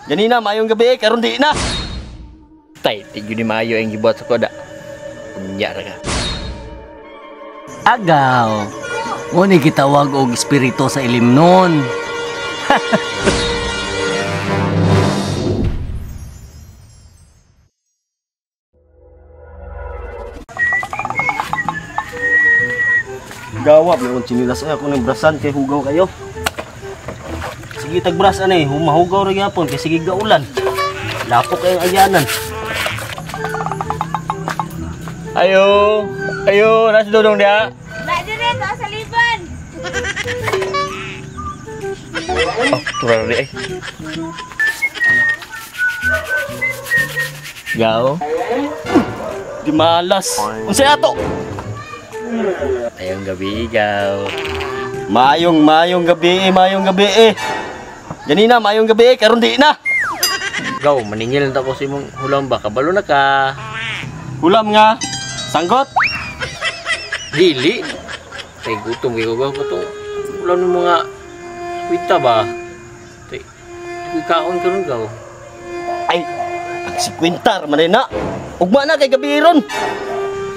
Ganina maayong gabi eh, karon di na. Tay, di gyud ni maayo ang gibuhat sa koda. Unya ra ka. Agaw. Mo ni gitawag og espiritu sa ilimnon. Gawa meron chinilas ay ako ng brasan kay hugaw kayo. Sige tag bras ani, humahugaw ra gyapon kay sige gaulan. Lapok kay ayanan. Ayo, ayo, nasi dodong dia. Na dire to sa liban. Oh, turang di eh. Gaw. Di malas. Unsay ato? Ayong gabi, gaw. Maayong maayong gabi eh, maayong gabi eh. Ganina maayong gabi eh, karon di na. Gaw, maningil na ko sa imong hulam ba? Kabalo na ka. Hulam nga. Sanggot. Dili. Tay gutom kay ko gaw ko hulam ng mga kwita ba? Tay, di ko kaon karon gaw. Ay, ang 50 man na. Ugma na kay gabi ron.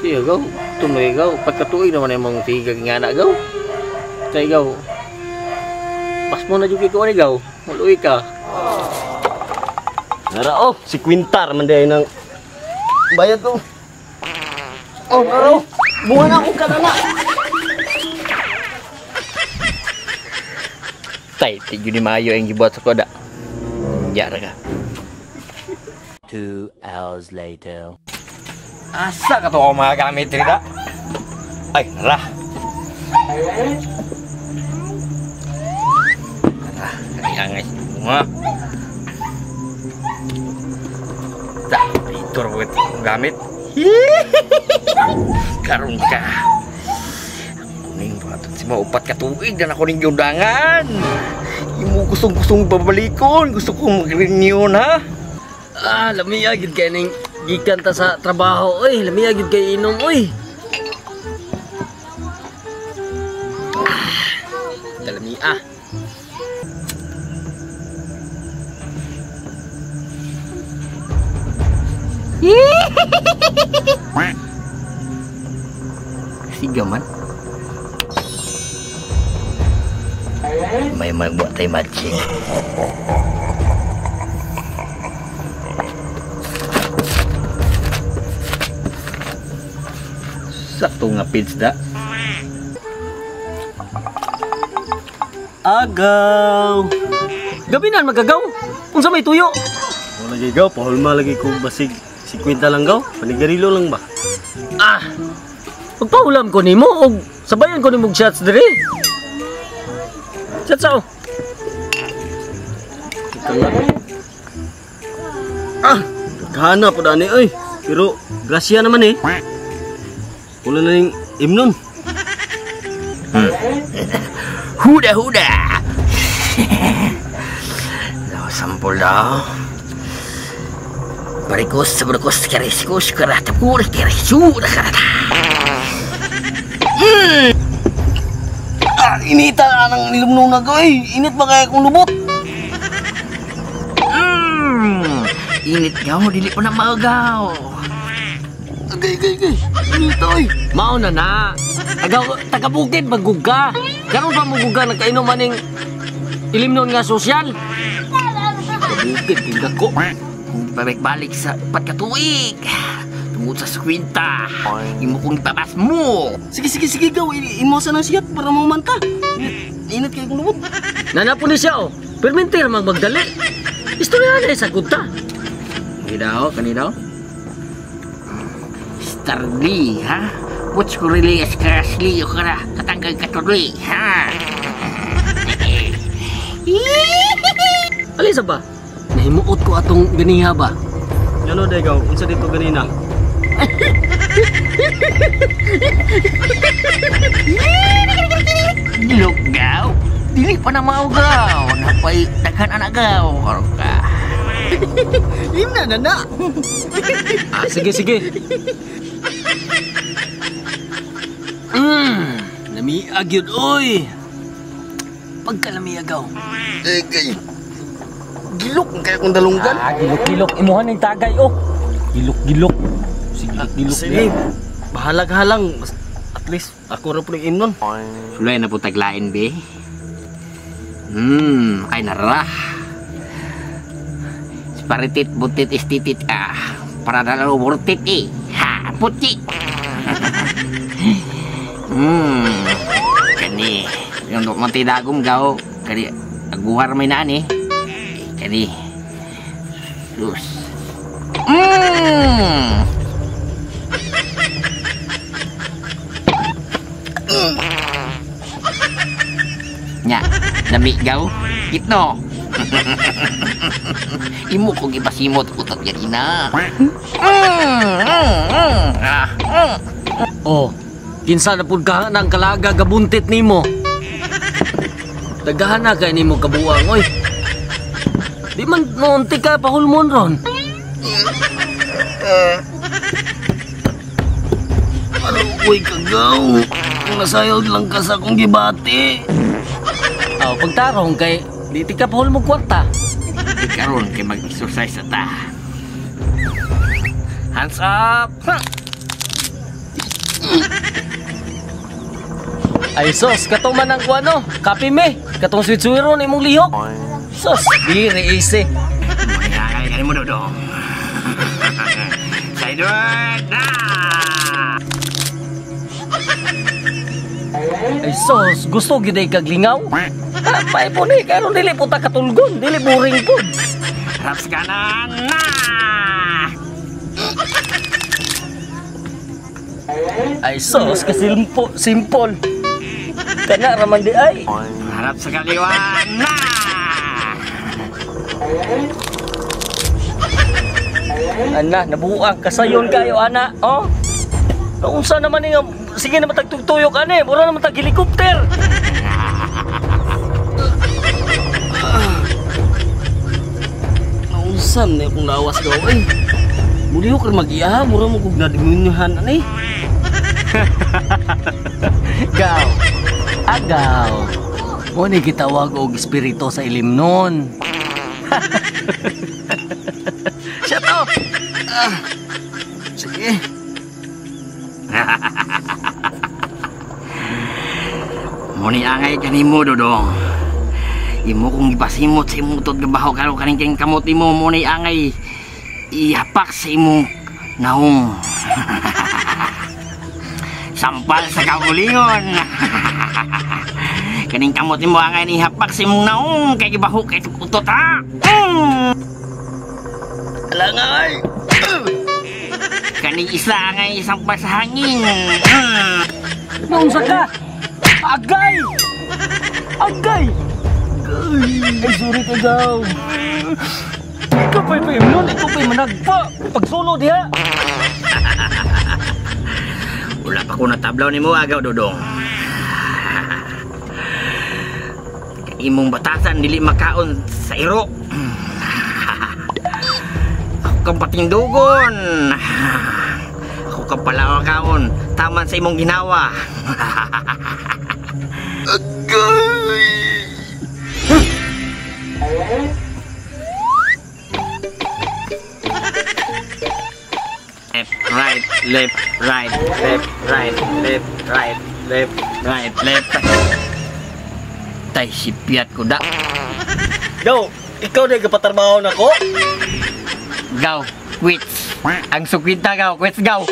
Siya gaw, gutom na gaw. Pagkatuig naman imong tigag nga na gaw. Tay gaw. Pas mo na jud kay ko ani gaw. Maluoy ka. Nara oh, 50 man day nang bayad ko. Oh, nara oh. Buha na akong kanana. Tay, di gyud ni maayo ang gibuhat sa koda. Unya ra ka. 2 hours later. Asa ka to ako mga gamit rita? Ay, nara. Nara, kani angay bunga. Ta, dito ra akong gamit. Karon ka. Kuning patut si maupat ka tuig na ako ning undangan. Imo gustong-gustong babalikon, gusto kong mag-renew ha. Ah, lamiya gid kay ning gikan ta sa trabaho oy, lamiya gid kay inom oy. Ah, kalamiya. Siga man. May magbuat tayo matching. Sakto nga pins da. Agaw. Gabi na magagaw. Unsa may tuyo? Wala lagi gaw, pahulma lagi ko basig 50 lang gaw. Panigarilo lang ba? Ah. Pagpahulam ko nimo og sabayan ko nimo og shots diri. Shots aw. Ah, gana po dani oy. Pero grasya naman eh. Wala na ning imnon. Huda huda. Law sampol daw. Barikus barikus keriskus keratapur kerisur kerata. Ah, inita anang nilumnong na ko eh. Init ba kaya kung lubot? Init gaw, dili pa na maagaw. Agay, agay, agay. Init oy. Mao na na. Taga bukid maguga. Karon pa muguga nagkainom aning ilimnon nga sosyal. Taga bukid tingga ko. Pabalik-balik sa upat ka tuig. Tungod sa 50. Imo kong ipapas mo. Sige, sige, sige gaw. Imo sa nang siyat para mamanta. Init kayo kung lubot. Nanapo ni siya oh. Permintir mang magdali. Istorya na sa gudta. Kani daw, kani daw. Starly, ha? What's really as crashly o kara katanggal katuloy, ha? Alisa ba? Nahimuot ko atong ganiha ba? Yano day gaw, unsa dito ganina? Look gaw, dili pa na maugaw. Napay daghan anak gaw. Karon ka. Imna na na. Ah, sige sige. Lamiag yun, oy. Pagkalamiagaw. Agay. Gilok-gilok kaya kong dalunggan. Ah, gilok-gilok imuha ning tagay oh. Gilok-gilok. Sige, gilok. Sige. Bahala ka lang. At least ako ra pud imnon. Sulay na po taglain be. Ay nara. Paritit butit istitit ah. Para dalaw burtit eh. Ha, puti. Kani, yung mati dagom gaw, kani aguhar may nani. Kani. Sus. Nya, lami gaw. Kitno. Imo ko gipasimot utot ganina. Oh, kinsa na pud ka nang kalaga gabuntit nimo. Dagahan na kay nimo kabuang oy. Di man noonti ka pahulmon ron. Aroy kagaw. Kung nasayod lang ka sa akong gibati. Aw, pagtarong kay di ti ka pahulmog kwarta. Di karon kay mag-exercise na ta. Hands up. Ay sos, katong man ang kuano, kape me, katong switsuiro ni imong lihok. Sos, diri easy. Kaya kay mo dodong. Sideward na. Ay sos, gusto gid ay kag lingaw. Pay po ni, karon dili po ta katulgon, dili boring pud. Harap sa kanan na. Ay sos, kasimple, simple. Kana raman di ay. Harap sa kaliwa na. Ana, nabuang kasayon kayo ana, oh. Naunsa naman nga, sige naman tagtugtuyok ani, mura naman tag helicopter. Naunsan na akong lawas daw ay. Mulihok ra mag-iya, mura mo kog nadimunyuhan ani. Gaw. Agaw. Mo ni gitawag og espiritu sa ilim nun. Shut up. Sige. Mo ni angay kanimo dodong. Imo kong gipasimot sa imong utot gabaho karon kaning king kamot nimo mo ni angay ihapak sa imong naong. Sampal sa kaugalingon. Kaning kamot nimo angay ni hapak sa imong naong kay gibaho kay utot ha. Alangay. Kaning isa angay sampal sa hangin. Naunsa ka? Agay! Agay! Ay, sorry ka daw. Ikaw pa'y paimnon, ikaw pa'y managpa. Pagsulo diha. Wala pa ko natablaw ni mo agaw dodong. Imong batasan dili makaon sa iro. Ako kang patindugon. Ako kang palawakaon. Taman sa imong ginawa. Agay! Left, right, left, right, left, right, left, right, left, right, left. Tay, sipiat ko da. Gaw, ikaw na kapatrabaho na ko? Gaw, quits. Ang sukwita gaw, quits gaw.